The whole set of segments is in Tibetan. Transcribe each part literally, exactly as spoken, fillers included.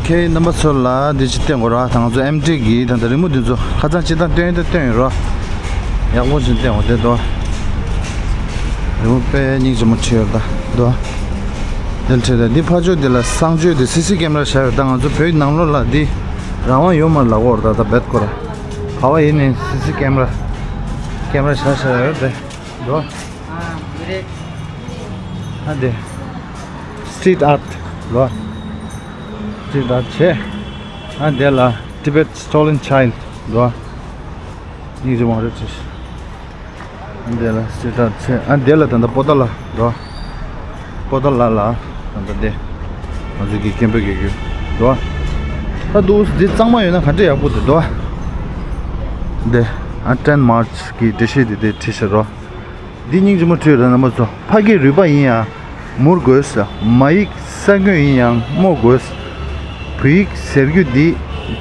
ཁྱེད་རྣམ་པ་ཚོ་ལ་འདི་ཅིག་སྟོན་དགོས་ར། ད་ང་ཚོ་ཨེམ་ཊི་གི་ད་ལྟ་རི་མོ་འདི་ཚོ་ཁ་སང་སྤྱིར་བཏང་སྟོན་ཡིན་ད་སྟོན་ཡོད་ར། ཡག་པོ་ཞིག་སྟོན་འོ་དེ་དོ། རི་མོ་དཔེ་སྙིང་རྗེ་མོ་བྲིས་ཡོད་ད་དོ། དེ་བྲིས་ད་འདི་ཕར་ཕྱོགས་འདི་ལ་གསང་སྤྱོད་འདི་སི་སི་ཀེམ་ར་བཞག་ཡོད། ད་ང་ཚོ་བོད་ནང་ལོགས་ལ་འདི་རང་དབང་ཡོད་མ་རེད་ལབ་ཀྱི་ཡོད་རེད། ད་ད་རྦད་ཁོ་ར་ག་བ་ཡིན་ནའི་སི་སི་ཀེམ་ར་ཀེམ་ར་བཞག་བཞག་ཡོད་རེད་དོ། ཨ་འདི་སི་ཊི་རིཊ་ཨར་ཊི་ལོ། སི་ཊི་རིཊ་ཨར་ཊི་བྱས། ཨ་འདི་ལ་Tibet Stolen Child་འདུག་ཨ། སྙིང་རྗེ་མོ་རེད་ཅེས། ཨ་འདི་ལ་སི་ཊི་རིཊ་ཨར་ཊི་བྱས། ཨ་འདི་ལ་ད་ལྟ་པོ་ཏཱ་ལ་འདུག་ཨ། པོ་ཏཱ་ལ་ལ་ད་ལྟ་འདི་ང་ཚོ་གི་སྐད་འབོད་གི་རྒྱུ་འདུག་ཨ། ད་འདུག་འདི་གཙང་མ་ཡོད་ན་ག་འདྲ་ཡག་པོ་འདུག་འདུག་ཨ། འདི་ཨ་ཊེན་མཱར་ཆི་གི་འགྲེལ་བཤད་འདི་འདི་བྲིས་ཤག་རོ། འདི་སྙིང་རྗེ་མོ་བྲིས་ཡོད་རེད་རྣམ་པ་ཚོ། ཕ་གི་རུས་པ་ཡིན་ཡང་མུར་དགོས། མ་ཡིག་ས་གོས་ཡིན་ཡང་རྨོ་དགོས། བོད་ཡིག་ཟེར་རྒྱུ་འདི་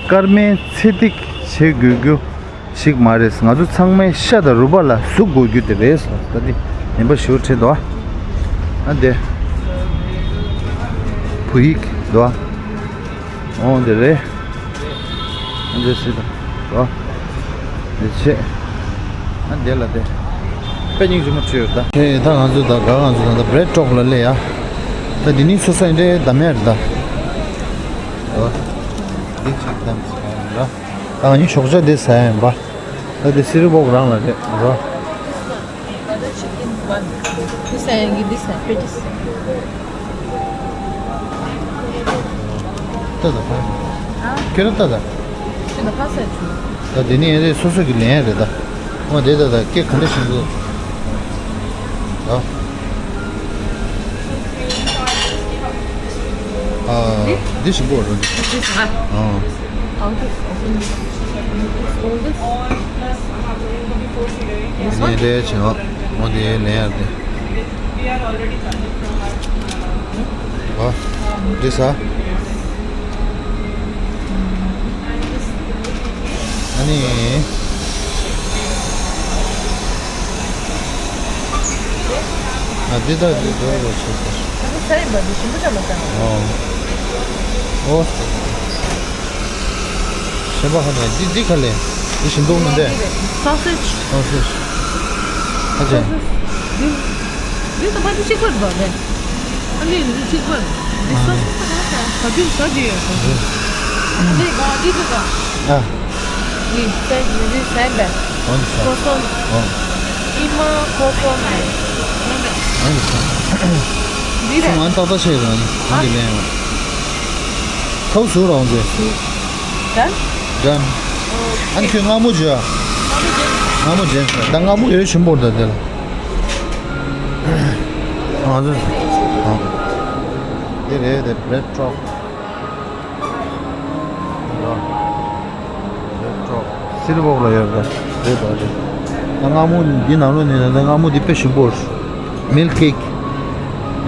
སྐར་མའི་ཚེ་ཐིག་བྱེད་དགོས་རྒྱུ་ཞིག་མ་རེད། ང་ཚོ་ཚང་མའི་ཤ་དང་རུས་པ་ལ་ཟུག་དགོས་རྒྱུ་དེ་རེད། ད་འདི་ཡིན་པ་ཞུ་བྲིས་འདུག་ཨ། འདི་བོད་ཡིག་འདུག་ཨ། འོ་འདི་རེད། འདི་སྲིད་དང་། འོ། འདི་ཆེ། ཨ་འདི་ལ་དེ། དཔེ་སྙིང་རྗེ་མོ་བྲིས་ཡོད་ད། ཧེ་ད་ང་ཚོ་ད་ག་ང་ཚོ་ད་ད་བྷི་རེཌ་ཊོག་ལ་སླེབས་ཡ། ད་འདི་ནི་སོ་སོ་འདྲའི་ད་མེད་རེད་ད། འོ། འདི་ཅིག་དམ་ཚིག་ཡིན་ལ། ད་ང་གཉིས་ཞོགས་ཇ་འདི་ཟ་ཡ་ཡིན་པ། ད་འདི་སི་རི་བོག་རང་ལ་རེད་རོ། This and this and pretty. ཏ་ད་ཕ། ཨ། ཁྱོད་རང་ཏ་ད། ཁྱོད་ད་ཕ་ས་ཆུ། ད་དེ་ནི་ཨེ་རེད་སོ་སོ་གི་ལན་རེད་ད། ཨོ་དེ་ད་ད་སྐད་ག་འདྲ་ཞིག་འདུག་ད། ཨ། འདི་ཞིག་པོ་རེད། This one. ཨ། How to open this? Hold this. This one? ནས་རེད་བྱས་ཨོ་དེ་ལན་ཡར་དེ། ཨོ། འདི་ས། ཨ་ནི། ཨ་འདི་ད་འདི་འགྲོ་རོགས་བྱེད་ཟེར། ད་ས་ཡིན་པ་འདི་ཞིམ་པོ་ཅང་མ་ཅང་། ཨོ། ཨོ། ཞེན་པ་ཧ་ནས་འདི་འདི་ག་ལས་འདི་ཞིམ་པོ་མི་འདྲ། Sausage. Sausage. ཨ་ཅེ། འདི་འདི་ད་པ་འདི་གཅིག་པར་འདུག་ལས། ཨ་ལས་འདི་གཅིག་པར། འདི་ཨ་sausage ད་ག་ད་འདི་ཟ་རྒྱུ་ཡོད་ད། ཨ་ལས་ག་འདི་འདི་ག་ཨ། འདི་ས་འདི་འདི་ས་འདི། ཨོ་འདི་ས། ཁོ་སོན། ཨོ། ཨི་མ་ཁོ་སོན་ནས། ཨོ་འདི་ས། འདི་རེད། ང་ཏག་ཏག་བྱས་རང་ཨ་འདི་ལས་ཡོང་། ཁའུ་ཟུར་རང་ཟེར། Done? Done. ཨ་ནི་ཁྱོད་མངར་མོ་བརྗོད་ཨ། མངར་མོ་བརྗོད་ཟེར། ད་མངར་མོ་ཡོད་ཞིམ་པོ་འདུག་དེ་ལ། ང་ཚོ། ཨ། འདི་རེད་དེ་བྷི་རེཌ་ཊོག་རེད་ཊོག་སི་རི་བོག་ལ་ཡོད་རེད། རེད་དོ་རེད། ད་མངར་མོ་འདི་ནང་ལོགས་ནས་ད་མངར་མོ་འདི་དཔེ་ཞིམ་པོ་རེད། Milk cake.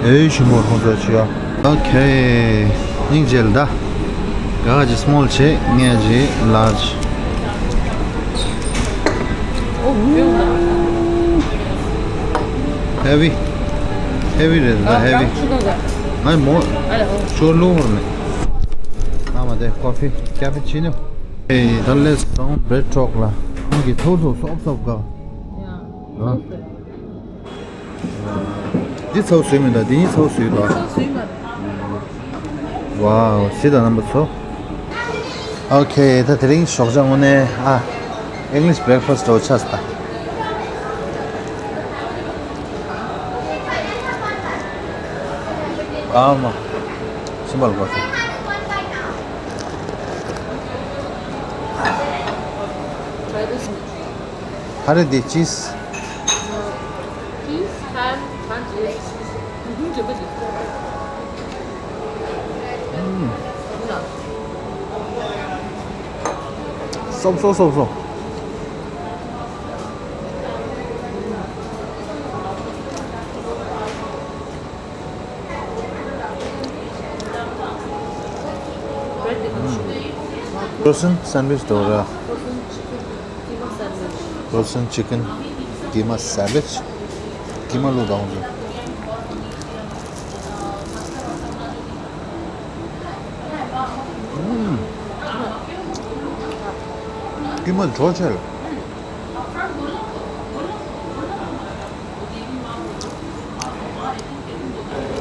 ཨེ་ཞིམ་པོ་ཁོང་ཚོ་བྱོས་ཨ། Okay. སྙིང་རྗེ་ལ་ད། ག་ཅི་small བྱས་ངས་ཅི་large. Heavy. Heavy རེད་ད་heavy. ང་མོ་ཆོ་ལོ་ཧོར་མེད། ང་མ་དེ་coffee cappuccino. ཨེ་ད་let's go བྷི་རེཌ་ཊོག་ལ། ཁོང་གི་ཐོག་ཐོག་སོབ་སོབ་ག་འདི་ཚོ་བཟོས་མིན་ད། འདི་གཉིས་ཚོ་བཟོས་ད། ཚོ་བཟོས་མ་རེད། Wow. སྲིད་དང་རྣམ་པ་ཚོ། Okay. ད་དེ་རིང་ཞོགས་ཇ་དངོས་གནས་ཨ། English breakfast འགྲོ་ཆགས་ད། ཨ་མ། སིམ་པལ་གོ་ཕི། Try this. ཧ་རེ་དེ་cheese. Cheese, ham, and cheese. ཨུམ། སོབ་སོབ་སོབ་སོབ། Frozen sandwich འདྲ་བོ་རེད། Frozen chicken keema sandwich. Keema བླུགས་དང་། ཁྱི་མ་གྲོ་ཆེ་ལ།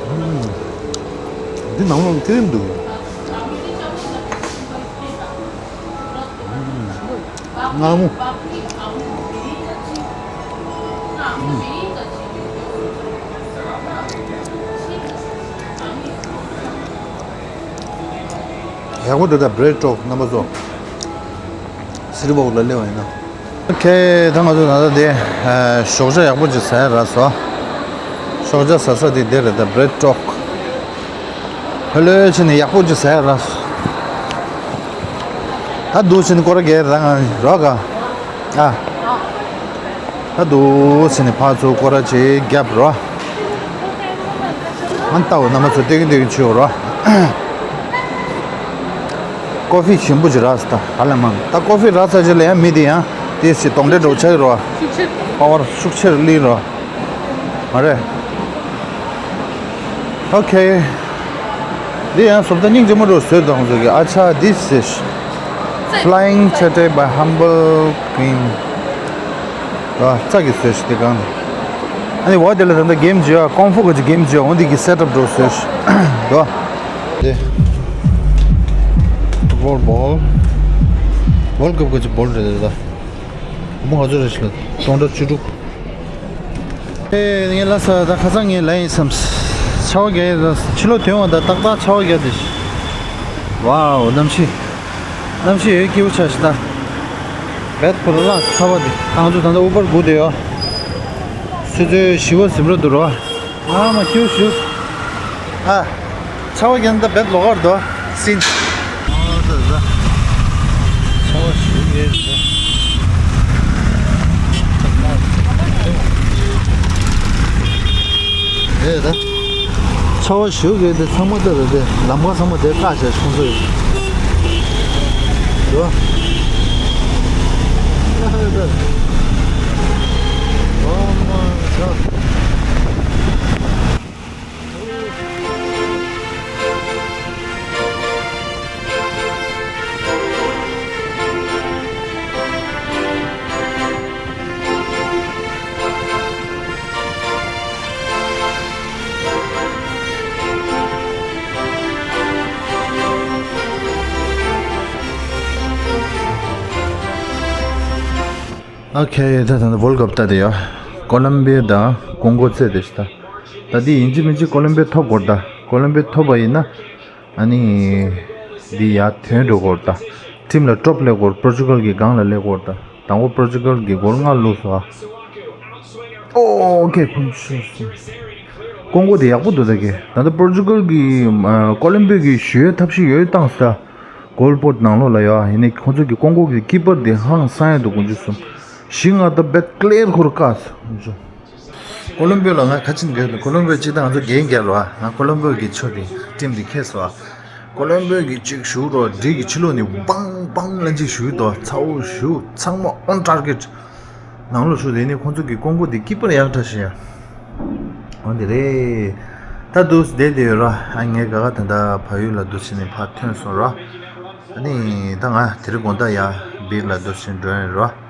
ཨུམ། འདི་ནང་ལོགས་ཀྱི་འདུག་ཨུམ། མངར་མོ། ཨུམ། ཡག་པོ་འདུག་ད་བྷི་རེཌ་ཊོག་རྣམ་པ་ཚོ། སི་ཊི་བོག་ལ་སླེབས་པ་ཡིན་ན། ཨོ་ཁེ། ད་ང་ཚོ་ད་ལྟ་དེ་ཨ་ཞོགས་ཇ་ཡག་པོ་ཅིག་ཟ་ཡ་རག་སོང་། ཞོགས་ཇ་ཟ་ས་དེ་འདི་རེད། ད་བྷི་རེཌ་ཊོག་ལྷོད་ལྷོད་བྱས་ནས་ཡག་པོ་ཅིག་ཟ་ཡ་རག་སོང་། ད་འདུག་བྱས་ནས་སྐོར་ར་རྒྱག་ར་ང་རོགས་ག་ཨ། ད་འདུག་སེ་ནས་ཕར་ཚུར་སྐོར་ར་ཅིག་རྒྱབ་རོགས། ཨ་ནི་ལྟ་འོ་རྣམ་པ་ཚོ་སྟེར་གིན་སྟེར་གིན་བྱེད་འོ་རོགས། ཀོ་ཧྥི་ཞིམ་པོ་ཅིག་རག་སོང་། ད་ག་ལ་མང་། ད་ཀོ་ཧྥི་རག་ཚར་རྗེས་ལ་ཡང་མི་དེ་ཡང་དེ་སི་གདོན་འདྲེ་འདྲ་བོ་ཆགས་ཀྱི་རོགས། པ་ཝར་ཤུགས་ཆེར་སླེབས་རོགས། མ་རེད། ཨོ་ཁེ། འདི་ཡང་བཟོ་ལྟ་སྙིང་རྗེ་མོ་འདྲ་བཟོས་འདུག་ཁོང་ཚོ་གིས། ཨ་ཆ། This is Flying Chat by Humble Queen. ཨ་ཙག་གི་བཟོས་ཤིག་དེ་གང་། ཨ་ནི་འོ་དེ་ལ་ད་ལྟ་གེམ་བྱེད་ཡ། ཀོང་ཧྥུ་གི་གེམ་བྱེད་ཡ། འོ་འདི་གི་སེ་ཊབ་འདྲ་བཟོས་ཤིག་འདུག་དེ་ཕུཊ་བོལ་བོལ། ཝོལ་ཀབ་གི་བོལ་རེད་ད། མོ་ང་ཚོ་རེ་ཞིག་ལ་སྟོང་ཕྲག་བཅུ་དྲུག་ཨེ། ངས་ལ་ས་ད་ཁ་སང་ངས་ལ་ཡིན་བསམ། ཆར་པ་རྒྱག་ཡས་ད། ཕྱི་ལོགས་ཐོན་འོང་ད་ཏག་ཏག་ཆར་པ་རྒྱག་དེ། ཝའོ། གནམ་གཤིས། གནམ་གཤིས་ཡོད་སྐྱིད་པོ་ཆགས་ཤིག་ད། བེད་ཁོ་ལ་ལ་ཚ་བ་དེ། ང་ཚོ་ད་ལྟ་ཨུ་བར་སྒུག་བསྡད་ཡོད། ཆུ་ཚོད་བཞི་པ་ཟིན་འགྲོ་འདུག་རོ། ཨ་མ་ཁྱེའུ་བཞུགས། ཨ། ཆར་པ་རྒྱག་ན་ད་བེད་ལོག་གར་འདུག་སིན། ཨ་ད་ད། ཆར་པ་ཞུ་གི་ད། ཨེ་ད། ཆར་པ་ཞུ་གི་དེ་ཚང་མ་ད་ད་དེ་ལམ་ཁ་ཚང་མ་དེ་བཀག་བྱས་ཁོང་ཚོས། འདུག་ཨ་ད། ཨོ་མ་ཆ། ཨོ་ཁེ། ད་ད་ད་ཝོལ་ཀབ་ལྟ་དེ་ཡོད། ཀོ་ལམ་བི་ཡ་དང་ཀོང་གོ་རྩེད་དེ་ཤི་ད། ད་འདི་ཡིན་གཅིག་མིན་གཅིག་ཀོ་ལམ་བི་ཡ་ཐོབ་དགོས་ད། ཀོ་ལམ་བི་ཡ་ཐོབ་པ་ཡིན་ན། ཨ་ནི། འདི་ཡར་ཐོན་འགྲོ་དགོས་ད། ཊིམ་ལ་ཊོབ་སླེབས་དགོས། པོར་ཅུ་གལ་གྱི་སྒང་ལ་སླེབས་དགོས་ད། དང་པོ་པོར་ཅུ་གལ་གྱི་གོལ་ལྔ་བླུགས་སོང་ཨ། ཨོ་ཁེ། ཀོང་གོ་དེ་ཡག་པོ་འདུག་ད་གི། ད་ལྟ་པོར་ཅུ་གལ་གྱི་ཨ་ཀོ་ལམ་བི་ཡ་གི་ཞུ་ཡའི་ཐབས་ཤེས་ཡོད་བཏང་སོང་ད། གོལ་པོ་ནང་ལོགས་ལ་ཡོད། ཡིན་ནའི་ཁོང་ཚོ་གི་ཀོང་གོ་གི་ཀི་པར་དེ་ཧང་སང་ཡ་འདུག་དགུ་བཅུ་གསུམ། བཞི་ལྔ་ད་བེད་ཀླེར་ཁོར་བཀག་སོང་། ཀོ་ལོམ་བི་ཡ་ལ་ང་ག་ཅི་འགལ་འདུག་ཀོ་ལོམ་བི་ཡ་གཅིག་ད་ང་ཚོ་འགལ་འགལ་རོ་ཨ། ང་ཀོ་ལོམ་བི་ཡ་གི་ཆོ་དེ་ཊིམ་དེ་ཁེལ་སོང་ཨ། ཀོ་ལོམ་བི་ཡ་གི་གཅིག་ཞུ་རོ་འགྲིག་གི། ཕྱི་ལོགས་ནས་བང་བང་ལན་གཅིག་ཞུ་དོ། ཚ་བོ་ཞུ་ཚང་མ་ཨོན་ཊར་གེཊ། ནང་ལོགས་ཚུར་དེ་ནས་ཁོང་ཚོ་གི་ཀོང་གོ་དེ་ཀི་པར་ཡག་དྲག་ཤི་ཡ། འོ་དེ་རེད། ད་འདུག་བསྡད་དེ་ཡོད་ར། ཨ་ངས་ག་ག་ད་ལྟ་ཕ་ཡུལ་ལ་འདུག་ཕྱིན་ནས་ཕར་ཐོན་སོང་ར། ཨ་ནི་ད་ང་དེ་རིང་དགོང་དག་ཡ་བིར་ལ་འདུག་ཕྱིན་འགྲོ་ཡིན་ར།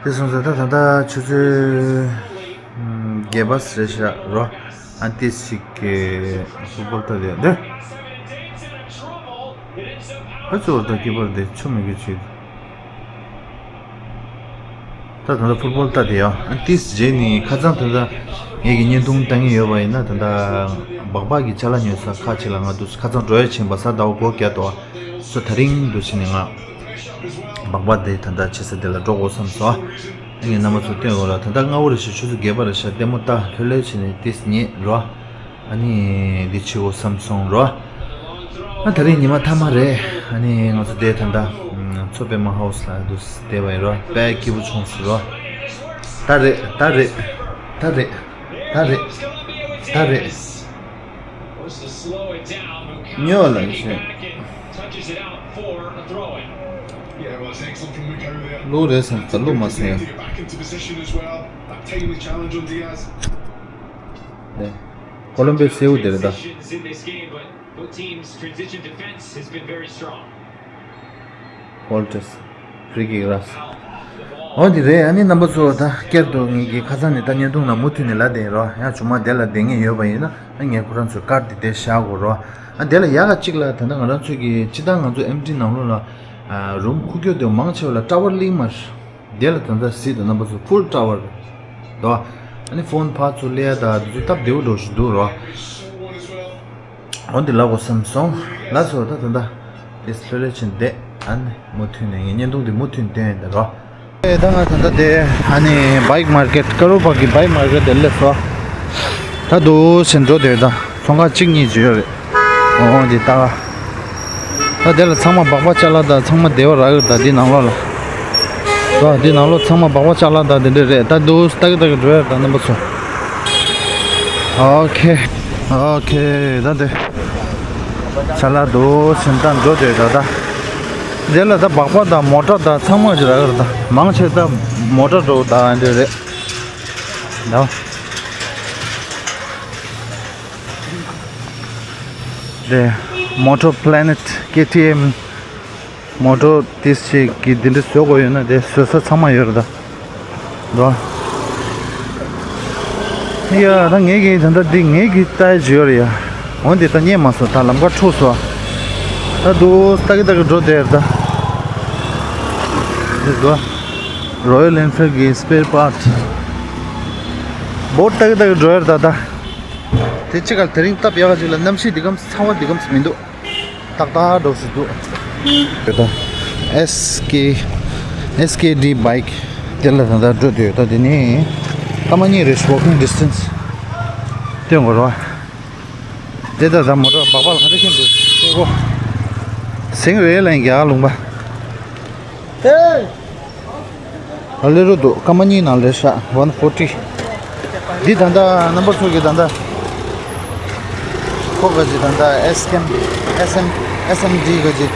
དེ་སོང་ཙང་ད་ད་ལྟ་ཆུ་ཚོད་བརྒྱད་པ་ཟེར་ཤག་ར། ཨ་ཏི་ཞིག་གི་ཧུ་པར་ད་དེ་འདི། ཨ་ཚོ་ད་ཀི་པར་དེ་ཆུ་མི་གི་ཆུ། ད་ད་ལྟ་ཕུཊ་བོལ་ལྟ་དེ་ཡོད། ཨ་ཏིས་རྗེས་ནི་ཁ་སང་ད་ལྟ་ངེད་ཀྱི་བརྙན་ཐུང་ལྟ་ངེས་ཡོད་པ་ཡིན་ན། ད་ལྟ་སྦག་སྦག་གི་ཅ་ལག་ཉོ་ས་ཁག་ཅིག་ལ་ང་འདུག་ཁ་སང་འགྲོ་ཡ་ཕྱིན་པ་གཟའ་ཟླ་བ་སྒོ་བརྒྱབ་འདུག་ཨ། སོ་ད་རིང་འདུག་ཕྱིན་ནས་ང་སྦག་སྦག་དེ་ད་ལྟ་ཆེ་ས་དེ་ལ་འགྲོ་དགོས་བསམ་སོང་ཨ། ངས་རྣམ་པ་ཚོ་སྟོན་དགོས་ལ། ད་ལྟ་སྔ་བོ་རེད་ཤག་ཆུ་ཚོད་བརྒྱད་པ་རེད་ཤག་ལྟད་མོ་ལྟ་ལྷོད་ལྷོད་བྱས་ནས་ཏིས་ཉལ་རོགས། ཨ་ནི་འདི་བྱེད་དགོས་བསམ་སོང་རོ། ཨ་ད་རིང་ཉི་མ་མཐའ་མ་རེད། ཨ་ནི་ང་ཚོ་དེ་ད་ལྟ་མཚོ་པདྨ་ཧའུ་སི་ལ་འདུག་བསྡད་པ་ཡིན་རོ། དཔེ་སྐྱིད་པོ་བྱུང་སོང་རོ། ད་རེད། ད་རེད། ད་རེད། ད་རེད། ད་རེད། ཉོ་ལ་ཤེས། ལོ་རེད་བསམ་ད་ལོ་མ་སོང་ཡ། ནས། ཀོ་ལོམ་བི་ཡའི་སེའུ་དེ་རེད་ད། Both teams' transition defense has been very strong. ཝོལ་ཊེས། ཕྲུ་གུ་ར། འོ་འདི་རེད། ཨ་ནི་རྣམ་པ་ཚོ། ད་སྐྱར་དུ་ངེད་ཀྱི་ཁ་སང་ནས་ད་བརྙན་ཐུང་ལ་མུ་མཐུད་ནས་ལབ་བསྡད་རོགས། ཡང་ཆུང་མ་དེ་ལ་བསྡད་མཁན་ཡོད་པ་ཡིན་ན། ཨ་ངས་ཁོ་རང་ཚོའི་ཀར་དེ་དེ་བཞག་དགོས་རོགས། ཨ་དེ་ལ་ཡག་ག་གཅིག་ལ། ད་ལྟ་ང་རང་ཚོའི་གི་སྤྱིར་བཏང་ང་ཚོ་ཨེམ་ཊི་ནང་ལོགས་ལ་ཨ་རུམ་ཁུག་ཀྱོག་དེ་མང་ཆེ་བ་ལ་ཊ་ཝར་གླིང་མ་རེད། དེ་ལ་ད་ལྟ་གཟིགས་དང་རྣམ་པ་ཚོ། ཕུལ་ཊ་ཝར་རེད་དོ། ཨ་ནི་ཕོན་ཕར་ཚུར་སླེབས་ཡ་ད་དེ་ཚོ་སྟབས་བདེ་པོ་འདྲ་ཞིག་འདུག་རོགས། འོ་འདི་ལབ་དགོས་བསམ་སོང་། ལགས་སོ། ད་ད་ད་ཏིས་ལྷོད་ལྷོད་བྱས་བསྡད། ཨ་ནི་མུ་མཐུད་ནས་ངས་བརྙན་ཐུང་འདི་མུ་མཐུད་ནས་བསྟན་ཡོད་དེ་རོ། ཨེ་ད་ང་ད་ལྟ་དེ་ཨ་ནི་བྷའིཀ་མར་ཀེཊ། ཀ་རོ་པ་གི་བྷའིཀ་མར་ཀེཊ་དེ་སླེབས་སོང་། ད་འདུག་སེ་འགྲོ་བསྡད་ཡོད། ད་ཚོང་ཁང་གཅིག་གཉིས་ཅིག་ཡོད་རེད། འོ་འདི་ལྟ་ག་ད་དེ་ལ་ཚང་མ་སྦག་སྦག་ཅ་ལག་དང་ཚང་མ་བདེ་བོ་རག་ཡོད། ད་འདི་ནང་ལོགས་ལ། ད་འདི་ནང་ལོགས་ཚང་མ་སྦག་སྦག་ཅ་ལག་དང་དེ་འདྲ་རེད། ད་འདུག་སེ་ལྟ་གི་ལྟ་གི་འགྲོ་ཡ་ད་རྣམ་པ་ཚོ། ཨོ་ཁེ། ཨོ་ཁེ། ད་དེ་ཅ་ལག་འདུག་སེ་ད་འགྲོ་བསྡད་ད། ད་དེ་ལ་ད་སྦག་སྦག་དང་མོ་ཊ་དང་ཚང་མ་ཅིག་རག་གི་རེད། ད་མང་ཆེ་ད་མོ་ཊ་འདྲ་བོ་ད་འདི་རེད། ད་དེ་མོ་ཊ་པི་ལེ་ནེཊ། ཀེ་ཊི་ཨེམ། མོ་ཊ་ཏིས་ཅིག་གི་འདི་འདྲ་བཟོ་དགོས་ཡོད་ན་དེ་བཟོ་ས་ཚང་མ་ཡོད་རེད་ད། འདུག་ཨ། ཡ་ད་ངེད་ཀྱི་ད་ལྟ་འདི་ངེད་ཀྱི་ལྟ་ཡ་ཅིག་ཡོད་རེད་ཡ། འོ་འདི་ད་རྙེད་མ་སོང་། ད་ལམ་ཁ་འཁྲུགས་སོང་། ད་འདུག་སེ་ལྟ་གི་ལྟ་གི་འགྲོ་བསྡད་ཡོད་ད། འདི་འདུག་ཨ། རོ་ཡལ་ཨེན་ཕིལ་གྱི་སི་པེར་པཱརཊ། བོ་ཊི་ལྟ་གི་ལྟ་གི་འགྲོ་ཡོད་ད་ད། དེ་གཅིག་ག་དེ་རིང་སྟབས་ཡག་ག་ཅིག་ལ་གནམ་གཤིས་འདི་གམ་ཚ་བ་འདི་གམ་མི་འདུག་ཏག་ཏག་འགྲོ་སྲིད་འདུག་ཡོད་ད། ཨེས་ཀེ། ཨེས་ཀེ་ཌི་བྷའིཀ་དེ་ལ་ད་ལྟ་འགྲོ་བསྡད་ཡོད་ད། དེ་ནི་སྐར་མ་གཉིས་རེད། ཝོག་ཀིང་ཌི་སི་ཊེན་སི་སྟོན་དགོས་རེད་པ། དེ་ད་ད་མོ་ཊ་སྦག་སྦག་ལ་ག་འདྲ་ཁེངས་འདུག་ཤེལ་སྒོ་ཟིང་རེད་ལ་ཡིན་རྒྱ་ལུང་པ། ཨ་ལེ་རུ་འདུག་སྐར་མ་གཉིས་ནང་ལས་ཤག་ཝན་ཕོར་ཊི། འདི་ད་ལྟ་རྣམ་པ་ཚོ་གི་ད་ལྟ་ཁོ་ག་ཅི་ད་ལྟ་ཨེས་ཀེམ། ཨེས་ཨེམ། ཨེས་ཨེམ་ཌི་ག་ཅི་ད་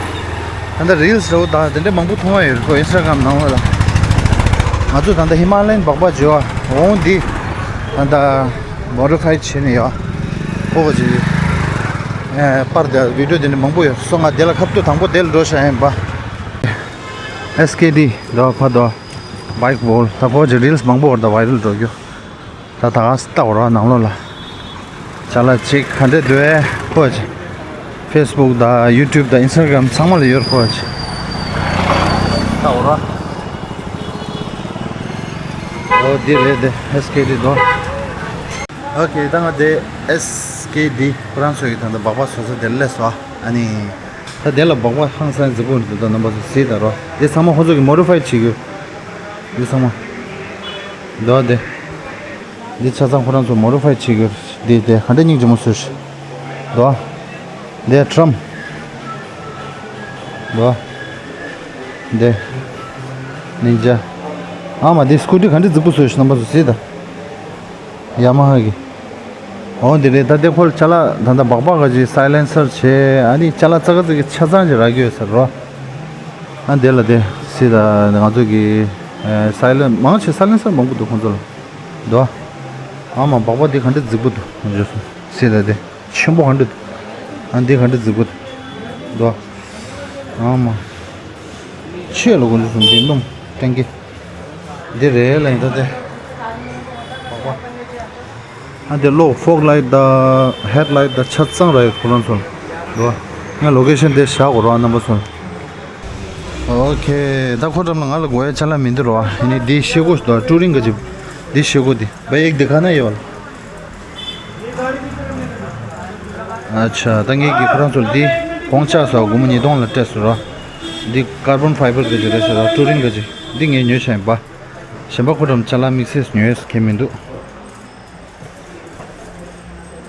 ལྟ་རིལ་སི་འདྲ་བོ་དང་དེ་འདྲ་མང་པོ་མཐོང་བ་ཡོད་རེད་ཁོ་ཨིན་སི་ཊ་གྷ་རམ་ནང་ལོགས་ལ། ང་ཚོ་ད་ལྟ་ཧི་མ་ལ་ཡན་སྦག་སྦག་བརྗོད་པ་འོང་འདི་ད་ལྟ་མོ་ཌི་ཕའི་བྱས་ནས་ཡོད། ཁོ་ག་ཅི་ཨེ་པར་དེ་བི་ཌི་ཡོ་དེ་འདྲ་མང་པོ་ཡོད་སོང་། ང་དེ་ལ་ཁ་ཐུག་དང་པོ་དེ་ལ་འགྲོ་ཤག་ཡིན་པ། ཨེས་ཀེ་ཌི་འདྲ་བ་ཕ་དོ། བྷའིཀ་ཝོལ་ད་ཁོ་ཅིག་རིལ་སི་མང་པོ་བར་དུ་བྷའི་རལ་འགྲོ་རྒྱུ། ད་ད་ག་སེ་ལྟ་འོ་ར་ནང་ལོགས་ལ། ཅ་ལག་ཅིག་ག་འདྲ་འདུག་ཨེ་ཁོ་ཅིག་ཕེ་སི་བུག་དང་ཡུ་ཊུབ་དང་ཨིན་སི་ཊ་གྷ་རམ་ཚང་མ་ལ་ཡོད་ཁོ་ཅིག་ལྟ་འོ་ར། འོ་འདི་རེད་དེ་ཨེས་ཀེ་ཌི་དོ། ཨོ་ཁེ། ད་ང་དེ་ཨེས་ཀེ་ཌི་ཁོ་རང་ཚོ་གི་ད་ལྟ་སྦག་སྦག་བཟོ་ས་དེར་སླེབས་སོང་། ཨ་ནི། ད་དེ་ལ་སྦག་སྦག་ཧང་སང་རྫིག་པོ་འདུག་ད་རྣམ་པ་ཚོ་གཟིགས་དང་རོ། དེ་ཚང་མ་ཁོ་ཚོ་གིས་མོ་ཌི་ཕའེ་བྱེད་ཀྱི་ཡོད། དེ་ཚང་མ། འདུག་དེ། འདི་ཆ་ཚང་ཁོ་རང་ཚོ་མོ་ཌི་ཕའེ་བྱེད་ཀྱི་ཡོད། དེ་དེ་ག་འདྲ་སྙིང་རྗེ་མོ་བཟོས་ཤག་འདུག་དེ་ཊྲམ། འདུག་དེ། ནིན་ཇ། ཨ་མ་དེ་སྐུ་ཊི་ག་འདྲ་རྫིག་པོ་བཟོས་ཤག་རྣམ་པ་ཚོ་གཟིགས་དང་། ཡ་མ་ཧ་གི། འོ་འདི་རེད། ད་དེ་ཁོ་ལ་ཅ་ལག་ད་ལྟ་སྦག་སྦག་ག་ཅིག་སའི་ལེན་སར་བྱས། ཨ་ནི་ཅ་ལག་ཙག་ཙིག་གི་ཆ་ཚང་ཅིག་རག་གི་ཡོད་ས་རེད་རོ། ཨ་འདི་ལ་དེ་སི་ད་ང་ཚོ་གི་ཨ་སའི་ལེན་མང་ཆེ་སའི་ལེན་སར་མང་པོ་འདུག་ཁོང་ཚོ་ལ། འདུག་ཨ་མ་སྦག་སྦག་འདི་ག་འདྲ་རྫིག་པོ་འདུག་ཁོང་ཚོ་སི་ད་དེ་ཆེན་པོ་ག་འདྲ་འདུག་ཨ་འདི་ག་འདྲ་རྫིག་པོ་འདུག་འདུག་ཨ་མ་ཆེ་ལ་ཁོང་ཚོ་སུམ་འདི་སྣུམ་ཊེང་ཀི། འདི་རེད་ལ་ཡིན་ད་དེ། ཨ་དེ་གློག་ཕོག་ལའིཊ་དང་ཧེཌ་ལའིཊ་དང་ཆ་ཚང་རག་ཡོད་ཁོ་རང་ཚོ་ལ། འདུག་ང་ལོ་ཀེ་ཤན་དེ་བཞག་དགོས་རོགས་རྣམ་པ་ཚོ་ལ། ཨོ་ཁེ། ད་ཁོ་འགྲམ་ལ་ང་ལ་དགོས་ཡ་ཅ་ལག་མི་འདུག་རོགས། ཨ་ནི་འདི་ཤེལ་སྒོ་ཞིག་འདུག་ཊུ་རིང་ག་ཅིག་འདི་ཤེལ་སྒོ་འདི་བ་ཡིག་འདི་ག་ན་ཡོད་བ་ལ། ཨ་ཆ། ད་ངེད་ཀྱིས་ཁོ་རང་ཚོར་འདི་གོང་ཆག་སོགས་སྒོར་མོ་ཉིས་སྟོང་ལ་སྤྲད་སོང་རོགས། འདི་ཀར་བོན་ཕའི་བར་ག་ཅིག་རེད་ཤག་རོགས། ཊུ་རིང་ག་ཅིག་འདི་ངས་ཉོས་བཞག་ཡིན་པ། གཞན་པ་ཁོ་འགྲམ་ཅ་ལག་དམིགས་བསལ་ཉོས་ཡོད་ས་གང་མི་འདུག་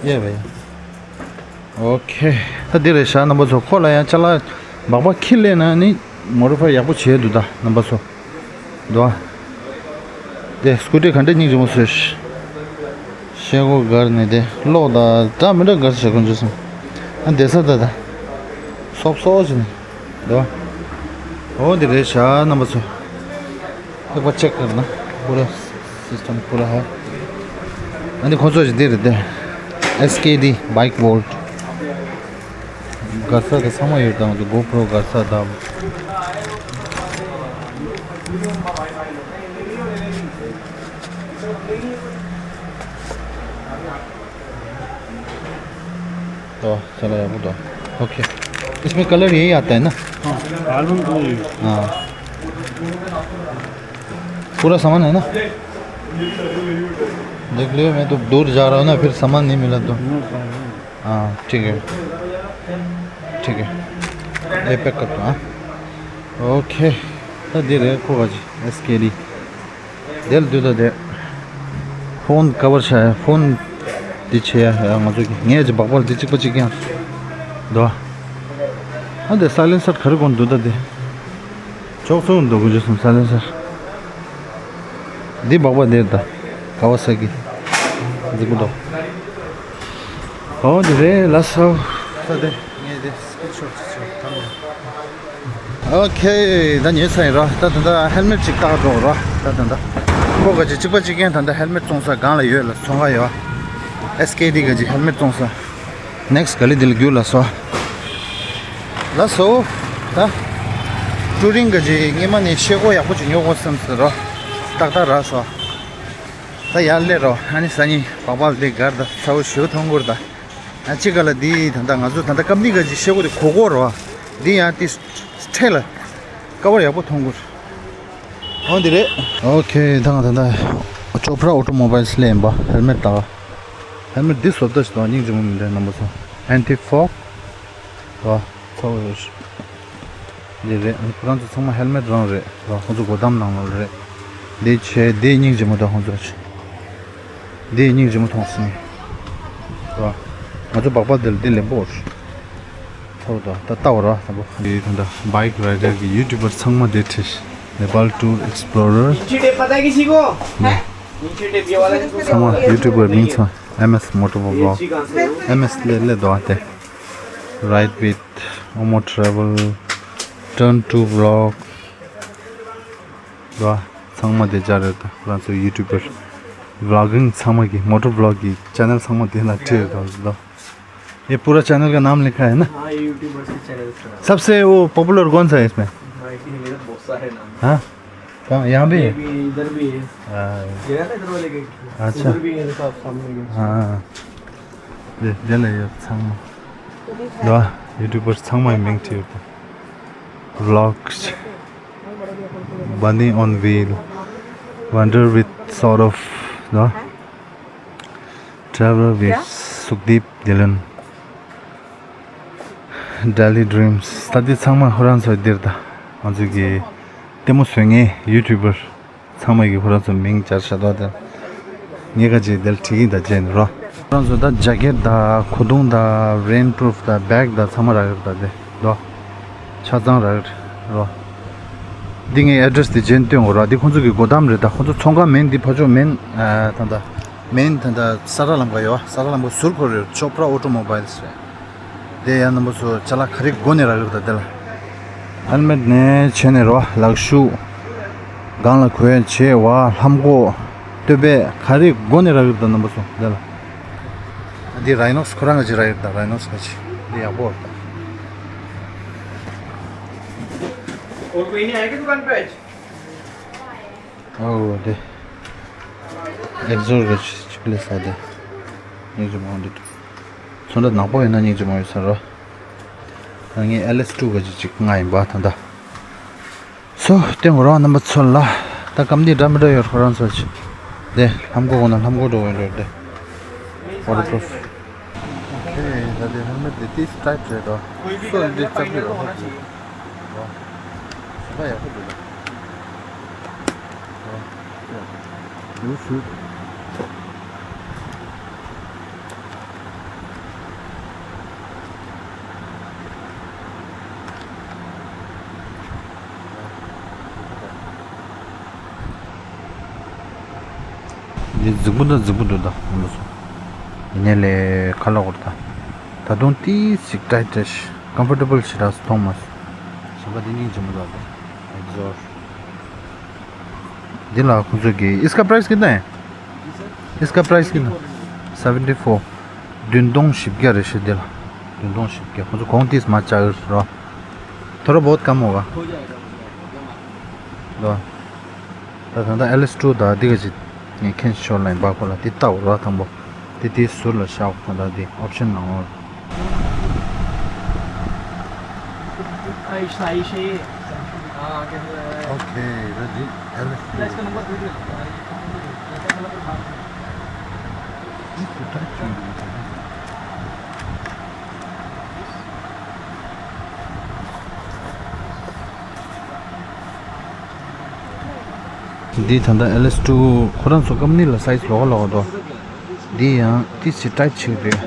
ཡས་བས། ཨོ་ཁེ། ད་འདི་རེད་ཤག་རྣམ་པ་ཚོ། ཁོ་ལ་ཡང་ཅ་ལག་སྦག་སྦག་ཁྱི་སླེབས་ན་ནི་མོ་ཌི་ཕའེ་ཡག་པོ་བྱས་འདུག་ད་རྣམ་པ་ཚོ། འདུག་ཨ། དེ་སྐུ་ཊི་ག་འདྲ་སྙིང་རྗེ་མོ་བཟོས་ཤག་ཤེལ་སྒོ་སྒར་ནས་དེ་གློག་དང་འདྲ་མི་འདྲ་སྒར་བྱས་ཁོང་ཚོས་སོང་། ཨ་བསྡད་ས་ད་ད། སོབ་སོབ་བྱས་ནས། འདུག་ཨ། འོ་འདི་རེད་ཤག་རྣམ་པ་ཚོ། एक बार चेक करना पूरा सिस्टम पूरा है। ཨ་ནི་ཁོ་ཚོ་ཞིག་འདི་རེད་དེ། ཨེས་ཀེ་ཌི་བྷའིཀ་ཝོལ་ཊི། སྒར་ས་དང་ཚང་མ་ཡོད་དང་འདུག་གོ་པྲོ་སྒར་ས་དང་། तो चलो यार, वो तो। ओके। इसमें कलर यही आता है ना? हाँ, एल्बम तो यही। हाँ। पूरा सामान है ना? देख लियो, मैं तो दूर जा रहा हूँ ना, फिर सामान नहीं मिला तो। हाँ, ठीक है। ठीक है। ये पैक कर दो, हाँ। ओके। तो दे रहे को भाजी, एसकेडी। དེ་ལ་དུས་ད་དེ། ཕོན་ཀ་བར་བྱས། ཕོན་འདི་བྱས་ཡ། ང་ཚོ་གི་ངས་ཀྱི་སྦག་སྦག་འདི་གཅིག་པ་གཅིག་རྐྱང་། འདུག་ཨ། ཨ་དེ་སའི་ལེན་སར་ག་རེ་གོན་འདུག་ད་དེ། ཅོག་ཙེ་འདུག་གོ་ཅི་སོང་སའི་ལེན་སར། འདི་སྦག་སྦག་འདིར་ད། ཀ་ཝ་ས་ཀི། རྫིག་པོ་འདུག་ཨོ་དེ་རེད་ལ་སོ། ད་དེ་ངས་དེ་སྐུ་ཆོག་ཆོག་ཆོག་ད་མོ། ཨོ་ཁེ། ད་ཉོས་ཚར་ཡིན་རོ། ད་ད་ལྟ་ཧེལ་མེད་ཅིག་བཏགས་འགྲོ་རོ། ད་ད་ལྟ་ཁོ་ག་ཅི་གཅིག་པ་གཅིག་རྐྱང་ད་ལྟ་ཧེལ་མེད་བཙོང་ས་སྒང་ལ་ཡོད་ལ། ཚོང་ཁང་ཡོད། ཨེས་ཀེ་ཌི་ག་ཅི་ཧེལ་མེད་བཙོང་ས། ནེག་སི་ག་ལི་འདི་ལ་རྒྱུགས་ལ་སོ། ལ་སོ། ད་ཀྲུ་རིང་ག་ཅི་སྔོན་མ་ནས་ཤེལ་སྒོ་ཡག་པོ་ཅིག་ཉོ་དགོས་བསམ་ཟེར་རོ། ཏག་ཏག་ར་སོ། ད་ཡར་སླེབས་རོ། ཨ་ནི་སང་ཉིན་སྦག་སྦག་འདི་གར་ད་ཚ་བོ་ཞེ་པོ་མཐོང་གི་རེད་ད། ཨ་ཅི་ག་ལ་འདི་ད་ལྟ་ང་ཚོ་ད་ལྟ་ཀམ་ནི་ག་ཅི་ཤེལ་སྒོ་དེ་གོ་གོ་རོ། འདི་ཡང་དེ་འཕྲེད་ལ་ཀ་བར་ཡག་པོ་མཐོང་གི་རེད། འོ་འདི་རེད། ཨོ་ཁེ། ད་ང་ད་ལྟ་ཅོ་པྲ་ཨོ་ཊོ་མོ་བཱའིལ་སི་སླེབས་ཡིན་པ། ཧེལ་མེད་ད། ཧེལ་མེད་འདི་བཟོ་ལྟ་ཞིག་དང་སྙིང་རྗེ་མོ་མི་འདྲ་རྣམ་པ་ཚོ། ཨན་ཊི་ཕོག་ཨ། ཚ་བོ་རེད། འདི་རེད། ཁོ་རང་ཚོ་ཚང་མ་ཧེལ་མེད་རང་རེད་ར། ཁོང་ཚོ་སྒོ་འགྲམ་ནང་ལ་རེད། འདི་ཆེ། འདི་སྙིང་རྗེ་མོ་དང་ཁོང་ཚོ་ཆེ། འདི་སྙིང་རྗེ་མོ་མཐོང་སོང་། ར། ང་ཚོ་སྦག་སྦག་འདི་ལ་འདི་ལེན་པོ་རེད། ཚ་བོ་དང་ད་ལྟ་བ་ར་དང་པོ། འདི་ད་ལྟ་བྷའིག་རའི་ཌར་གི་ཡུ་ཊུབ་པར་ཚང་མ་འདི་ཁྲིད། Nepal tour explorer། नीचे टेप पता है किसी को? नीचे टेप ये वाला। ཚང་མ་ཡུ་ཊུབ་པར་མིང་ཚང་། ཨེམ་ཨེས་མོ་ཊོ་བྷི་ལོག་ཨེམ་ཨེས་སླེབས་སླེབས་འདུག་ཨ་དེ། Ride with Omo Travel, Turn to Vlog. ར། ཚང་མ་དེ་འདྲ་རེད་ད། ཁོ་རང་ཚོ་ཡུ་ཊུབ་པར། བྷི་ལོག་གིང་ཚང་མ་གི་མོ་ཊོ་བྷི་ལོག་གི་ཅེ་ནལ་ཚང་མ་དེ་ལ་ཁྲིད་ཡོད་ད། ये पूरा चैनल का नाम लिखा है ना? हाँ, ये यूट्यूबर्स के चैनल का। सबसे वो पॉपुलर कौन सा है इसमें? हाँ, इसमें मेरा बहुत सारे नाम हैं। हाँ? कहाँ? यहाँ भी ये है? भी, इधर भी है। हाँ। ये है ना इधर वाले के? अच्छा। उधर भी है, देखो आप सामने के। हाँ। དེ་དེ་ལ་ཡོད་ཚང་མ། ལོ། ཡུ་ཊུབ་པར་ཚང་མའི་མིང་བྲིས་ཡོད་དེ། Vlogs, Bunny on Wheel, Wander with Saurav, ལོ། Travel with Sukdeep Dhillon, Daily Dreams. ད་དེ་ཚང་མ་ཁོ་རང་ཚོ་འདིར་ད། ང་ཚོ་གི་ལྟད་མོ་བཟོ་མཁན་ཡུ་ཊུབ་པར། ཚང་མ་གི་ཁོ་རང་ཚོ་མིང་སྦྱར་བཞག་འདུག་དེ། ངས་ཁ་ཅིག་དེར་བྲིས་ཀྱིན་ད་བྱས་ནས་རོ། ཁོ་རང་ཚོ་ད་ཇེ་ཀེཊ་དང་གོས་ཐུང་དང་རེན་པུ་རུབ་དང་བེག་དང་ཚང་མ་རག་གི་རེད་ད་དེ་རོ། ཆ་ཚང་རག་གི་རེད་རོ། འདི་ངའི་ཨེ་ཌི་རེ་སི་དེ་རྗེས་སྟོན་དགོས་རོ། འདི་ཁོང་ཚོ་གི་སྒོ་འགྲམ་རེད་ད། ཁོང་ཚོ་ཚོང་ཁང་མིན། འདི་ཕར་ཕྱོགས་མིན། ཨ་ད་ད་མིན་ད་ད་ས་ར་ལམ་ཁ་ཡོད། ས་ར་ལམ་ཁ་ཟུར་ཁོ་རེད། ཅོ་པྲ་ཨོ་ཊོ་མོ་བྷའིལ་སི་རེད། དེ་ཡང་རྣམ་པ་ཚོ་ཅ་ལག་ག་རེ་དགོས་ནས་རག་གི་རེད་ད་དེ་ལ། ཧེལ་མེད་ནས་བྱས་ནས་རོ། ལག་ཤུབས། སྒང་ལ་གོན་བྱེད་བ། ལྷམ་གོག་སྟོད་པས་ག་རེ་དགོས་ནས་རག་གི་རེད་ད་རྣམ་པ་ཚོ་དེ་ལ། འདི་རའི་ནོག་སི་ཁོ་རང་ག་ཅིག་རག་གི་རེད་ད། རའི་ནོག་སི་ག་ཅིག་འདི་ཡག་པོ་རེད་ད། और कोई नहीं आएगा दुकान पे आज? ཨོ་དེ། ཨེག་ཛོ་སི་ག་ཅིག་ཅིག་ལས་ས་དེ། སྙིང་རྗེ་མོ་འདི་འདུག་ཚོན་ཁྲ་ནག་པོ་ཡིན་ན་སྙིང་རྗེ་མོ་ཡོད་ས་རོ། ད་ངས་ཨེལ་ཨེས་ཊུ་ག་ཅིག་ཅིག་ང་ཡིན་པ་ད་ལྟ། སོ་སྟོན་དགོས་རོགས་རྣམ་པ་ཚོ་ལ། ད་སྐམ་དེ་འདྲ་མི་འདྲ་ཡོད་ཁོ་རང་ཚོ་ཅིག་དེ་ལྷམ་གོག་དགོས་ན་ལྷམ་གོག་འགྲོ་འོས་འགྲོ་དེ། ཝ་ཊར་པུ་རུབ། ཨོ་ཁེ། ད་དེ་ཧེལ་མེད་དེ་ཏིས་ཊའིཊ་རེད་དོ། སོ་འདི་ཙག་གི་རོ། ཧོ་ཅི། རོ། ཞེ་དྲག་ཡག་པོ་འདུག་ད། རོ། ཡོ་ཤུ། འདི་རྫིག་པོ་དང་རྫིག་པོ་འདུག་ད་ང་ཚོ། ཡིན་ནའི་ལས་ཁ་ལག་གོར་ད། ད་དུང་ཏིས་ཅིག་ཊའིཊ་རེད་ཤག་ཀམ་ཕོར་ཊེ་བལ་ཞེ་དྲག་མཐོང་མ་སོང་། གཞན་པ་འདི་སྙིང་རྗེ་མོ་འདུག་ད། ཨེག་ཛོ་སི་ཊི། འདི་ལ་ཁོང་ཚོ་གི། इसका प्राइस कितना है? इसका प्राइस कितना? Seventy four. བདུན་སྟོང་བཞི་བརྒྱ་རེད་ཤག་འདི་ལ། བདུན་སྟོང་བཞི་བརྒྱ། ཁོང་ཚོ་གོང་ཏིས་མ་བཅག་གི་རོ། थोड़ा बहुत कम होगा। ལོ། ད་ད་ལྟ་ཨེལ་ཨེས་ཊུ་དང་འདི་ག་ཅིག་ངས་མཁྱེན་ཤོར་ལ་ཡིན་པ། ཁོ་ལ་འདི་ལྟ་བ་ར་དང་པོ། འདི་དེའི་ཟུར་ལ་བཞག་ད་ལྟ་འདི་ཨོབ་ཤན་ནང་ལོགས། Okay, ready. ཨེལ་ཨེས་ཊུ། འདི་ད་ལྟ་ཨེལ་ཨེས་ཊུ་ཁོ་རང་ཚོ་ཀམ་ནི་ལ་སའི་ཛི་ལོགས་ཀ་ལོགས་ཀ་འདུག་འདི་ཡང་ཏི་སི་ཊའིཊ་ཆེ་གི་རེད།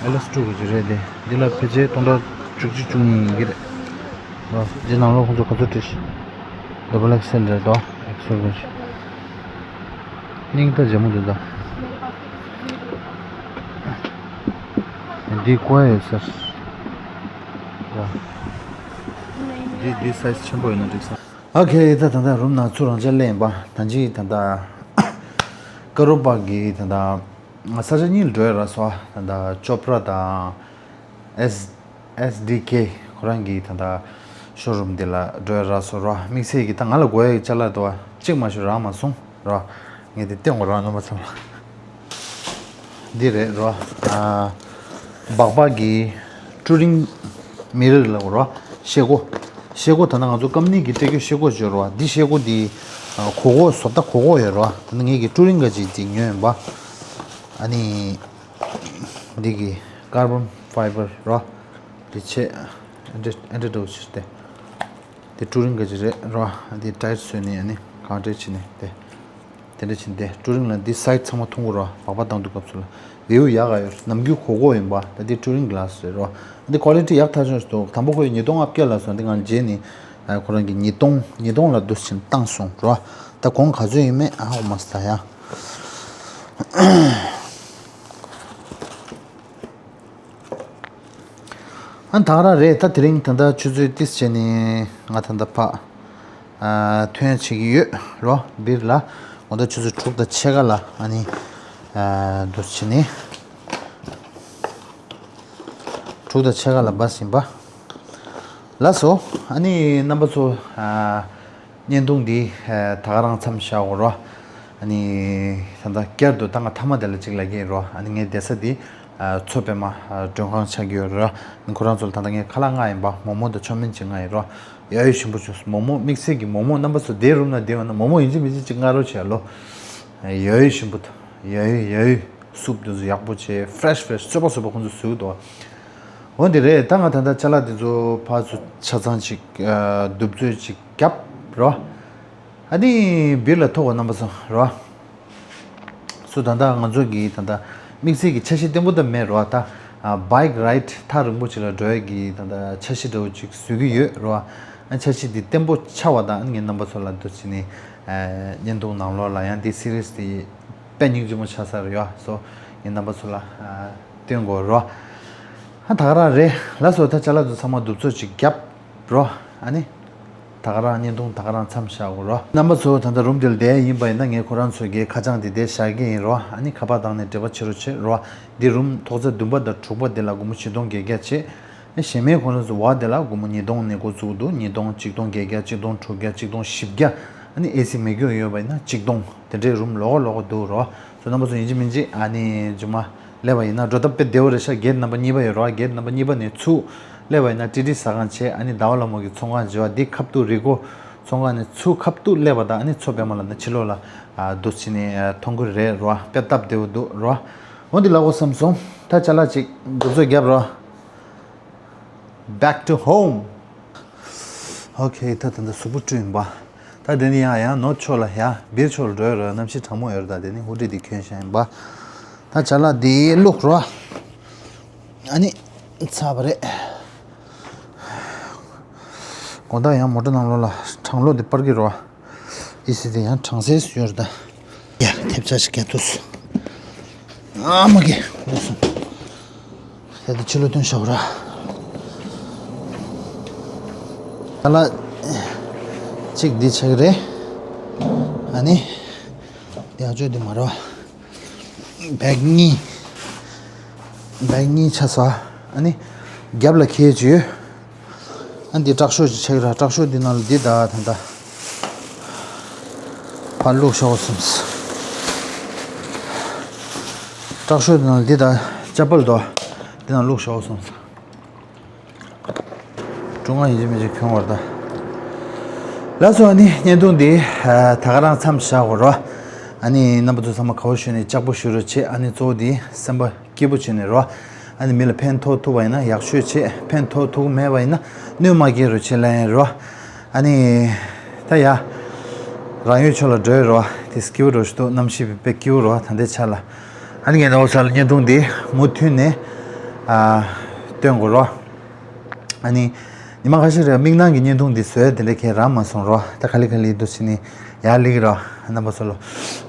ཨེལ་ཨེས་ཊུ་གི་ཅིག་རེད་དེ། འདི་ལ་ཕལ་ཆེར་སྟོང་ཕྲག་བཅུ་གཅིག་བཅུ་གཉིས་ཡིན་གྱི་རེད། འོ། འདི་ནང་ལོགས་ཁོ་ཚོ་ག་ཚོད་བྲིས་ཤག་ཌབ་ལ་ཨེག་སི་ཨེལ་རེད་དོ། ཨེག་སི་ཨེལ་རེད། སྙིང་རྟ་ཇེ་མོ་འདུག་ད། འདི་ཀོ་ཡ་ཡོད་ས་རེད། འདི་འདི་སའི་ཛི་ཆེན་པོ་ཡོད་ན་འགྲིག་ས། ཨོ་ཁེ། ད་ད་ལྟ་རུམ་ནང་ཚུར་རང་འཇགས་སླེབས་ཡིན་པ། ད་ཅི་ད་ལྟ་ཀ་རོ་པ་གི་ད་ལྟ་ས་ཆ་གཉིས་ལ་འགྲོ་ཡ་རག་སོང་། ད་ལྟ་ཅོ་པྲ་དང་ཨེས་ཨེས་ཌི་ཀེ་ཁོ་རང་གི་ད་ལྟ་ཤོ་རུམ་འདི་ལ་འགྲོ་ཡ་རག་སོང་ར། དམིགས་བསལ་གྱི་ད་ང་ལ་དགོས་ཡ་གི་ཅ་ལག་འདུག་བ། གཅིག་མ་གཏོགས་རག་མ་སོང་ར། ངས་འདི་སྟོན་དགོས་ར། རྣམ་པ་ཚོ་ལ། འདི་རེད་རོ། ཨ། སྦག་སྦག་གི་ཊུ་རིང་མི་རར་ལབ་རོ། ཤེལ་སྒོ། ཤེལ་སྒོ་ད་ལྟ་ང་ཚོ་ཀམ་ནི་གི་སྤྲད་རྒྱུ་ཤེལ་སྒོ་བརྗོད་རོ། འདི་ཤེལ་སྒོ་འདི། ཨ། གོག་གོག་བཟོ་ལྟ་གོག་གོག་ཡོད་རོ། ད་ལྟ་ངེད་ཀྱི་ཊུ་རིང་ག་ཅིག་འདི་ཉོས་ཡིན་པ། ཨ་ནི། འདི་གི་ཀར་བོན་ཕའི་བར་རོ། འདི་ཆེ། ཨེ་འདྲ་ཨེ་འདྲ་འདྲ་བོ་ཞིག་སྟེ། དེ་ཊུ་རིང་ག་ཅིག་རེད་རོ། དེ་ཊའིཊ་བཟོས་ནས་ཨ་ནི་གང་འདྲ་བྱས་ནས་དེ། དེ་འདྲ་བྱས་ནས་དེ་ཊུ་རིང་ལ་འདི་སའི་ཛི་ཚང་མ་མཐོང་གི་རོ། སྦག་སྦག་བཏང་དུས་སྐབས་སུ་ལ་བེའུ་ཡག་ག་ཡོད། ནམ་རྒྱུན་གོག་གོག་ཡིན་པ། ད་འདི་ཊུ་རིང་གི་ལ་སི་རེད་རོ། འདི་ཀོ་ལི་ཊི་ཡག་ཐག་ཆོད་འདུག་དང་པོ་ཁོས་ཉིས་སྟོང་ལྔ་བརྒྱ་ལ་སོང་། འདི་ང་རྗེས་ནས་ཁོ་རང་གི་ཉིས་སྟོང་ཉིས་སྟོང་ལ་འདུག་ཕྱིན་བཏང་སོང་རོ། ད་གོང་ག་ཚོད་ཡིན་མེད་ཨ་ཧོ་མ་སི་ད་ཡ། ཨ་ད་ག་རང་རེད། ད་དེ་རིང་ད་ལྟ་ཆུ་ཚོད་ཏིས་བྱས་ནས་ང་ད་ལྟ་ཕ། ཨ། ཐོན་བྱེད་ཀྱི་ཡོད་རོ། འདིར་ལ་འོ་ད་ཆུ་ཚོད་དྲུག་དང་ཕྱེད་ཀ་ལ་ཨ་ནི། ཨ། འདུག་བྱས་ནས། དྲུག་དང་ཕྱེད་ཀ་ལ་བྷ་སི་ཡིན་པ། ལགས་སོ། ཨ་ནི་རྣམ་པ་ཚོ། ཨ། བརྙན་ཐུང་འདི་ད་ག་རང་མཚམས་བཞག་གོ་རོ། ཨ་ནི་ད་ལྟ་བསྐྱར་དུ་ད་ང་མཐའ་མ་དེ་ལ་གཅིག་ལབ་ཀྱི་ཡིན་རོ། ཨ་ནི་ངའི་བསྡད་ས་འདི་མཚོ་པདྨ་མགྲོན་ཁང་ཆགས་ཀྱི་ཡོད་རོ། ཨ་ནི་ཁོ་རང་ཚོ་ལ་ད་ལྟ་ངས་ཁ་ལག་མངགས་ཡིན་པ། མོག་མོག་དང་ཆོ་མིན་ཅིག་མངགས་ཡིན་རོ། ཡ་ཡོ་ཞིམ་པོ་བྱུང་། མོག་མོག་དམིགས་བསལ་གྱི་མོག་མོག་རྣམ་པ་ཚོ་དེ་རུམ་ན་བསྡད་ཡོང་ན་མོག་མོག་ཡིན་གཅིག་མིན་གཅིག་ཅིག་མངགས་རོགས་བྱས་ལོ། ཡ་ཡོ་ཞིམ་པོ་དང་ཡ་ཡོ་ཡ་ཡོ་སུབ་དེ་ཚོ་ཡག་པོ་བྱས། ཕེ་རེ་ཤི་ཕེ་རེ་ཤི་བཟོས་པ་བཟོས་པ་ཁོང་ཚོས་བཟོས་འདུག་འོ་འདི་རེད། ད་ང་ད་ལྟ་ཅ་ལག་འདི་ཚོ་ཕར་ཚུར་ཆ་ཚང་ཅིག་ཨ། རྡུབ་བཟོས་ཅིག་བརྒྱབ་རོ། ཨ་ནི་བིར་ལ་ཐོག་གོ་རྣམ་པ་ཚོ་རོ། སུ་ད་ལྟ་ང་ཚོ་གི་ད་ལྟ་དམིགས་བསལ་གྱི་འཆར་གཞི་བརྟན་པོ་ད་མེད་རོ། ད་ཨ། བྷའིཀ་རའིཌ་ཐག་རིང་པོ་ཅིག་ལ་འགྲོ་ཡ་གི་ད་ལྟ་འཆར་གཞི་འདྲ་བོ་ཅིག་བཟོ་གི་ཡོད་རོ། ཨ། འཆར་གཞི་འདི་བརྟན་པོ་ཆགས་པ་དང་ཨ་ནི་ངས་རྣམ་པ་ཚོ་ལ་འདུག་བྱས་ནས་ཨ། བརྙན་ཐུང་ནང་ལོགས་ལ་ཡང་འདི་སི་རི་ཡས་འདི། དཔེ་སྙིང་རྗེ་མོ་ཆགས་ས་རེད་ཡ། སོ་ངས་རྣམ་པ་ཚོ་ལ་ཨ། སྟོན་དགོས་རོ། ཨ་ད་ག་རང་རེད། ལགས་སོ། ད་ཅ་ལག་ཚོ་ཚང་མ་རྡུབ་བཟོ་ཅིག་བརྒྱབ་རོ། ཨ་ནི་ད་ག་རང་བརྙན་ཐུང་ད་ག་རང་མཚམས་བཞག་དགོས་རོ། རྣམ་པ་ཚོ་ད་ལྟ་རུམ་འདིར་བསྡད་ཡིན་པ་ཡིན་ན་ངས་ཁོ་རང་ཚོའི་གི་ཁ་བྱང་འདི་འདིར་བཞག་གི་ཡིན་རོ། ཨ་ནི་ཁ་པར་བཏང་ནས་འབྲེལ་བ་བྱེད་རོགས་བྱེད་རོ། འདི་རུམ་ཐོག་ཚད་བདུན་པ་དང་དྲུག་པ་འདི་ལ་སྒོར་མོ་བཞི་སྟོང་བརྒྱད་བརྒྱ་བྱེད། གཞན་མའི་ཁོ་རང་ཚོ་བ་དེ་ལ་སྒོར་མོ་ཉིས་སྟོང་ནས་འགོ་བཙུགས་འདུག་ཉིས་སྟོང་། ཆིག་སྟོང་བརྒྱད་བརྒྱ། ཆིག་སྟོང་དྲུག་བརྒྱ། ཆིག་སྟོང་བཞི་བརྒྱ། ཨ་ནི་ཨེ་སི་མེད་རྒྱུ་ཡོད་པ་ཡིན་ན་ཆིག་སྟོང་། དེ་འདྲའི་རུམ་ལོགས་ཀ་ལོགས་ཀ་འདུག་རོ། སོ་རྣམ་པ་ཚོ་ཡིན་གཅིག་མིན་གཅིག་ཨ་ནི་མཇུག་མ་སླེབས་པ་ཡིན་ན་འགྲོ་སྟབས་དཔེ་བདེ་བོ་རེད་ཤག་གེ་ཊི་ནམ་བར་གཉིས་པ་ཡོད་རོ། གེ་ཊི་ནམ་བར་གཉིས་པ་ནས་ཚུར་སླེབས་པ་ཡིན་ན་ཏྲི་ཏྲི་ཟ་ཁང་བྱས། ཨ་ནི་ཟླ་བ་ལྷ་མོ་གི་ཚོང་ཁང་བརྗེ་བ་འདི་ཁ་ཐུག་རི་ཀོ་ཚོང་ཁང་ནས་ཚུར་ཁ་ཐུག་སླེབས་པ་དང་ཨ་ནི་མཚོ་པདྨ་ལ་ནི་ཕྱི་ལོགས་ལ་ཨ་འདུག་བྱས་ནས་མཐོང་གི་རེད་རོ། དཔེ་སྟབས་བདེ་བོ་འདུག་རོ། འོ་འདི་ལབ་དགོས་བསམ་སོང་། ད་ཅ་ལག་ཅིག་རྡུབ་བཟོ་བརྒྱབ་རོ། Back to home. ཨོ་ཁེ། ད་ད་ལྟ་གཟུགས་པོ་བཀྲུས་ཡིན་པ། ད་དེ་ནི་ཡང་ཡང་ནོར་ཕྱོགས་ལ་ཡ་བིར་ཕྱོགས་ལ་འགྲོ་ཡོད་ར། གནམ་གཤིས་གྲང་མོ་ཡོད་ར། ད་དེ་ནི་ཧུ་ཌི་དེ་གྱོན་བཞག་ཡིན་པ། ད་ཅ་ལག་དེ་བླུགས་རོ། ཨ་ནི་ཚར་བ་རེད། དགོང་དག་ཡང་མོ་ཊ་ནང་ལོགས་ལ་གྲང་གློག་དེ་སྤར་གྱི་རོ། ཨི་སི་དེ་ཡང་གྲང་སའི་ཡོད་རེད་ད། ཡ། ཐེབས་ཆག་ཞིག་ག་ཐུག་སོང་། ཨ་མ་གི་འདུག་སོང་། ད་དེ་ཕྱི་ལོགས་སྟོན་ཤོག་ར། ད་ལ་གཅིག་འདི་ཆགས་རེད། ཨ་ནི་འདི་ཨ་ཅོ་འདི་མ་རོ། བེག་གཉིས། བེག་གཉིས་ཆགས་སོང་། ཨ་ནི་རྒྱབ་ལ་ཁྱེར་བྱོས། ཨ་འདི་དྲག་ཤོས་ཅིག་ཆགས་ར། དྲག་ཤོས་འདི་ནང་ལ་འདི་ད་ད་ད། ཕར་བླུགས་ཤོག་གསུངས། སྐྲག་ཤོས་དེ་ནང་འདི་དང་ཅ་པལ་དོ། འདི་ནང་བླུགས་ཤོག་གསུངས། སྒྲུང་ང་ཡིན་གཅིག་མིན་གཅིག་ཁྱོང་བར་ད། ལགས་སོ། ཨ་ནི་བརྙན་ཐུང་འདི་ད་ག་རང་མཚམས་བཞག་གོ་རོ། ཨ་ནི་རྣམ་པ་ཚོ་ཚང་མ་དགའ་བོ་ཞུས་ནས་ལྕགས་པོ་ཞུ་རོགས་བྱེད། ཨ་ནི་གཙོ་བོ་འདི་སེམས་པ་སྐྱིད་པོ་བྱས་ནས་རོ། ཨ་ནི་མི་ལ་ཕན་ཐོགས་ཐུབ་པ་ཡིན་ན་ཡག་ཤོས་བྱེད། ཕན་ཐོགས་ཐུབ་མེད་པ་ཡིན་ན་གནོད་མ་སྐྱེལ་རོགས་བྱེད་ལབ་ཡིན་རོ། ཨ་ནི་ད་ཡ། རང་ཡུལ་ཕྱོགས་ལ་འགྲོ་ཡི་རོ། དེ་སྐྱིད་པོ་རོ་ཞིག་འདུག་གནམ་གཤིས་དཔེ་སྐྱིད་པོ་རོ། ད་ལྟའི་ཆ་ལ། ཨ་ནི་ངས་ནོར་ས་ལ་བརྙན་ཐུང་འདི་མུ་མཐུད་ནས་ཨ་སྟོན་དགོས་རོ། ཨ་ནི་ཉི་མ་ཁ་ཤས་རེ་མིག་ནང་གི་བརྙན་ཐུང་འདི་བཟོས་དེ་འདྲ་ཁྱེད་རང་མ་སོང་རོ། ད་ག་ལེ་ག་ལེ་འདུག་ཟེར་ནས་ཡར་ལིག་རོ། རྣམ་པ་ཚོ་ལ་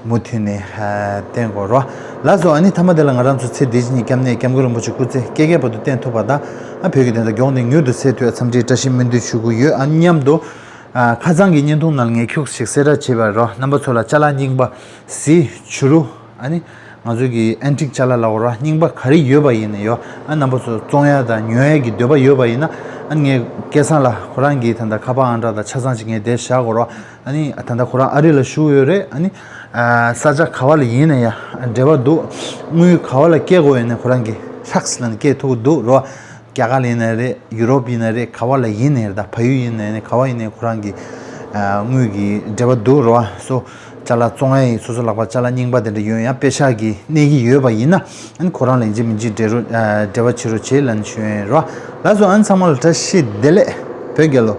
མུ་མཐུད་ནས་ཨ་བསྟན་དགོས་རོ། ལགས་སོ། ཨ་ནི་མཐའ་མ་དེ་ལ་ང་རང་ཚོ་ཚེ་འདི་ཕྱི་གཉིས་སྐྱབས་གནས་སྐྱབས་མགོན་རིན་པོ་ཆེ་སྐུ་ཚེ་བསྐལ་བརྒྱའི་བར་དུ་བརྟན་ཐུབ་པ་དང་། ཨ་བོད་ཀྱི་བདེན་མཐའ་མགྱོགས་ནས་མྱུར་དུ་གསལ་ཐུབ་འཚམས་འདྲིའི་བཀྲ་ཤིས་སྨོན་འདུན་ཞུ་གི་ཡོད། ཨ་མཉམ་དུ་ཨ་ཁ་སང་གི་བརྙན་ཐུང་ནང་ངས་ཁྱུག་ཞིག་གསལ་བསྒྲགས་བྱས་པ་རོ། རྣམ་པ་ཚོ་ལ་ཅ་ལག་རྙིང་པ། གཟི་བྱུ་རུ། ཨ་ནི་ང་ཚོ་གི་ཨན་ཊིག་ཅ་ལག་ལ་འོ་ར་རྙིང་པ་ག་རེ་ཡོད་པ་ཡིན་ན་ཡོ། ཨ་རྣམ་པ་ཚོ་བཙོང་ཡ་དང་ཉོ་ཡ་གི་འདོད་པ་ཡོད་པ་ཡིན་ན། ཨ་ངས་སྐལ་བཟང་ལ་ཁོ་རང་གི་ད་ལྟ་ཁ་པར་ཨང་གྲངས་དང་ཆ་ཚང་ཅིག་ངས་དེ་བཞག་གོ་རོ། ཨ་ནི་ད་ལྟ་ཁོ་རང་ཨ་རི་ལ་བཞུགས་ཡོད་རེད། ཨ་ནི་ཨ་ས་ཆ་ག་བ་ལ་ཡིན་ན་ཡང་འབྲེལ་བ་འདུག་དངུལ་ག་བ་ལ་སྐྱེལ་དགོས་ཡོད་ན་ཁོ་རང་གི་ལྷགས་ལ་ནི་སྐྱེལ་ཐུབ་ཀྱི་འདུག་རོ། རྒྱ་གར་ལ་ཡིན་ན་རེད། ཡུ་རོབ་ཡིན་ན་རེད། ག་བ་ལ་ཡིན་ནའི་རེད། ད་ཕ་ཡུལ་ཡིན་ནའི་ནི་ག་བ་ཡིན་ནའི་ཁོ་རང་གི་ཨ་དངུལ་གྱི་འབྲེལ་བ་འདུག་རོ། སོ་ཅ་ལག་བཙོང་ཡ་ཡིན། སོ་སོ་ལག་པ་ཅ་ལག་རྙིང་པ་དེ་འདྲ་ཡོད་ཡང་པེ་ཤག་གི་གནས་ཀྱི་ཡོད་པ་ཡིན་ན། ཨ་ནི་ཁོ་རང་ལ་ཡིན་གཅིག་མིན་གཅིག་འབྲེལ་རོ། ཨ་འབྲེལ་བ་བྱེད་རོགས་བྱེད་ལབ་ནས་ཞུ་ཡ་ཡིན་རོ། ལགས་སོ། ཨ་ནི་ཚང་མ་ལ་བཀྲ་ཤིས་བདེ་ལེགས། བོད་རྒྱལ་ལོ།